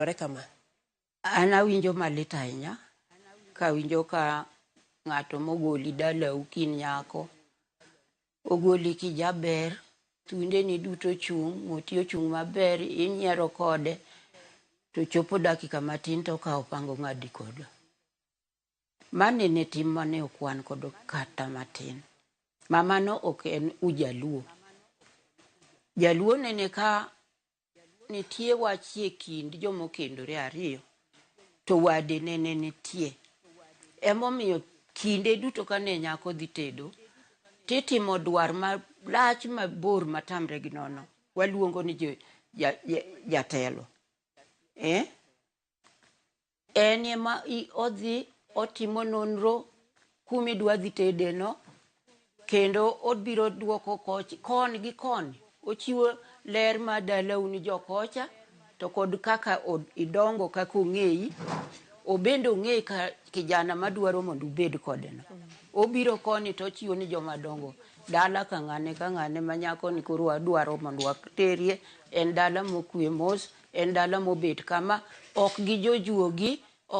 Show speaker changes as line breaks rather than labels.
Timore kama.
An awinjo malit ahinya kawinjo ka ng'ato mogoli dalau kin nyako, ogoli kijaber, thundeni duto chung', ng'uti ochung' maber, inyiero kode, to chopo dakika matin to okawo panga ong'adi kodo. Mano en e tim mane ok wan kodo kata matin. Ma mano ok en ujaluo. Jaluo nene ka nitie wach e kind joma okendore ariyo to wade nene nitie. Emomiyo kinde duto kane nyako dhi tedo titimo dwar malach mabor matamre gi nono. Waluongo ni jatelo. Eh? En ema odhi otimo nonro kuma idwa dhi tedeno kendo obiro duoko koch koni gi koni. Ochiwo ler mar dalau ni jokocha to kod kaka idongo kaka ong'eyi. Obende ong'e ka kijana madwaro mondo ubed kodeno. Obiro koni to ochiwo ni joma dongo dala ka ng'ane ka ng'ane ma nyakoni koro wadwaro mondo waterie en dala mokwe mos en dala mobet kama ok gi jojuogi.